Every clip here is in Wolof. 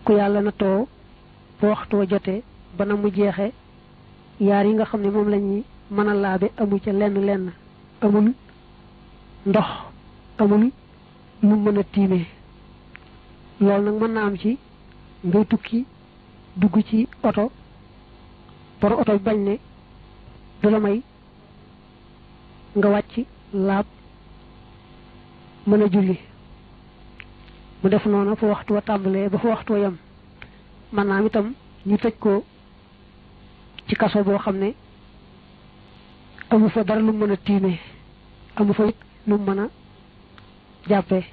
ku yàlla na too ba waxtoo jote ba na mu jeexe yaar yi nga xam ne moom la ñuy mën a laabe amu ca lenn amul ndox amul lu mën a tiimee loolu nag mën na am ci ngay tukki dugg ci oto borom oto bi bañ ne du la may nga wàcc laab mën a julli mu def noonu fa waxtu wa tàmbalee ba fa waxtu wa yam man naam itam ñu tëj ko ci kaso boo xam ne amu fa dara lu mën a tiimee amu fa it lu mën a jàppee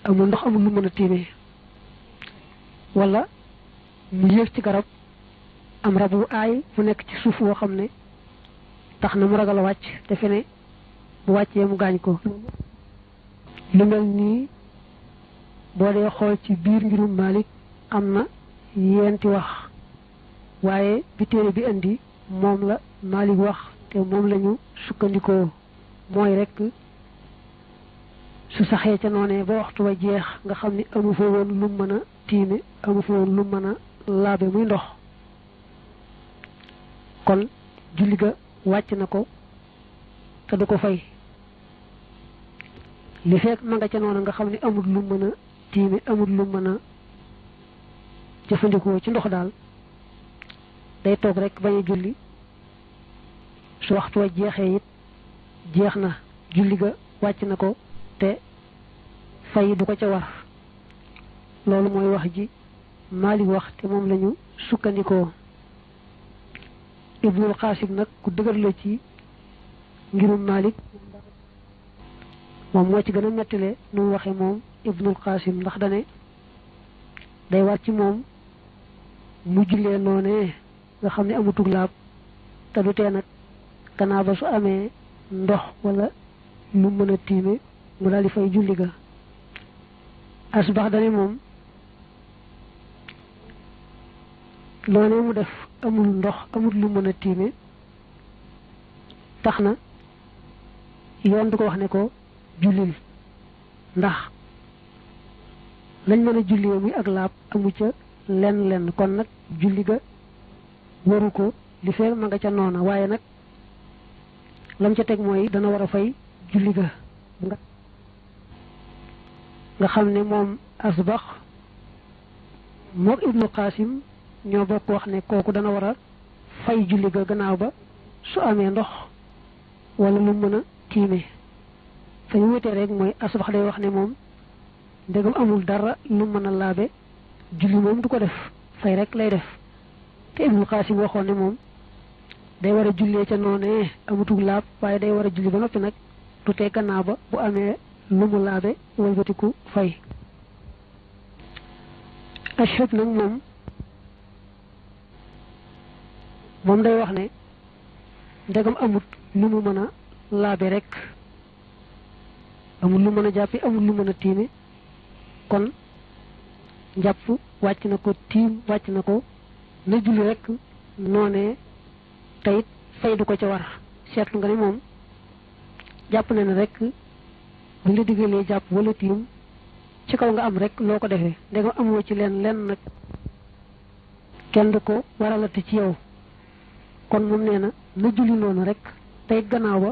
amul ndox amul lu mën a tiimee wala mu yéeg ci garab am rab wu aay mu nekk ci suuf woo xam ne tax na mu ragal a wàcc defe ne bu wàccee mu gaañ ko lu mel nii boo dee xool ci biir ngirum Malik am na yenti wax waaye bi téere bi indi moom la Malik wax te moom lañu sukkandikoo mooy rekk su saxee ca noonee ba waxtu wa jeex nga xam ni amu fa woon lu mën a tiime amu fa woon lu mën a laabe muy ndox kon julli ga wàcc na ko te du ko fay li fekk ma nga ca noonu nga xam ne amul lu mën a tiime amul lu mën a jëfandikoo ci ndox daal day toog rek bañ a julli su waxtu wa jeexee it jeex na julli ga wàcc na ko te fay du ko ca war loolu mooy wax ji Maalik wax te moom lañu sukkandikoo Ibnul Qaasim nag ku dëgër la ci ngirum Maalik moom moo ci gën a mettile nu mu waxe moom Ibnul Qaasim ndax dane day war ci moom mu jullee noonee nga xam ne amutug laab te du tee nag gannaaw ba su amee ndox wala lu mën a tiime mu daal di fay julli ga asbax dane moom noonee mu def amul ndox amul lu mën a tiime tax na yoon du ko wax ne ko jullil ndax lañ mën a jullee muy ak laab amu ca lenn kon nag julli ga waru ko li fee ma nga ca noona waaye nag lam ca teg mooy dana war a fay julli ga nga xam ne moom asbax mook Ibnu Qaasim ñoo bokk wax ne kooku dana war a fay julli ga gannaaw ba su amee ndox wala lu mën a tiime fa ñu wutee rek mooy asbax day wax ne moom ndegam amul dara lu mën a laabe julli moom du ko def fay rek lay def te Ibnu Qaasim waxoon ne moom day war a jullee ca noonee amutug laab waaye day war a julli ba noppi nag du tee gannaaw ba bu amee lu mu laabe walbatiku fay ashab nag moom day wax ne ndegam amut lu mu mën a laabe rek amul lu mën a jàppi amul lu mën a tiime kon njàpp wàcc na ko tiim wàcc na ko na julli rek noonee tayit fay du ko ca war seetlu nga ne moom jàpp na ne rek bu la diggalee jàpp wala tiim ci kaw nga am rek loo ko defee ndegam amoo ci lenn nag kenn du ko waralati ci yow kon moom nee na julli noonu rek tey gannaaw ba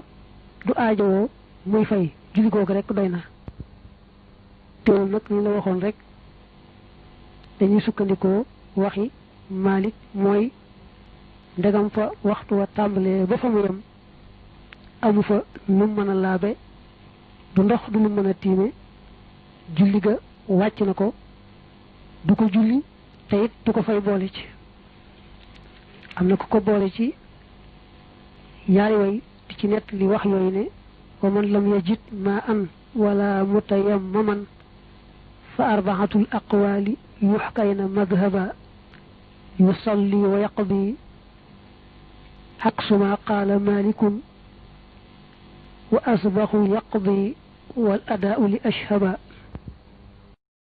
du aajowoo muy fay julli googu rek doy na teewul nag ni la waxoon rek dañuy sukkandikoo waxi Maalik mooy ndegam fa waxtu wa tàmbalee ba fa mu yem amu fa lu mën a laabe du ndox du lu mën a tiime julli ga wàcc na ko du ko julli te it du ko fay boole ci am na ku ko boole ci yaari way di ci nett li wax yooyu ne wa man lam yajid ma an wala mutayammaman fa arbaatul aqwaali yuxkayna madhaba yusalli wa yaqdi aksuma qaala malikun wa asbaxu yaqdi wal adaau li ashhaba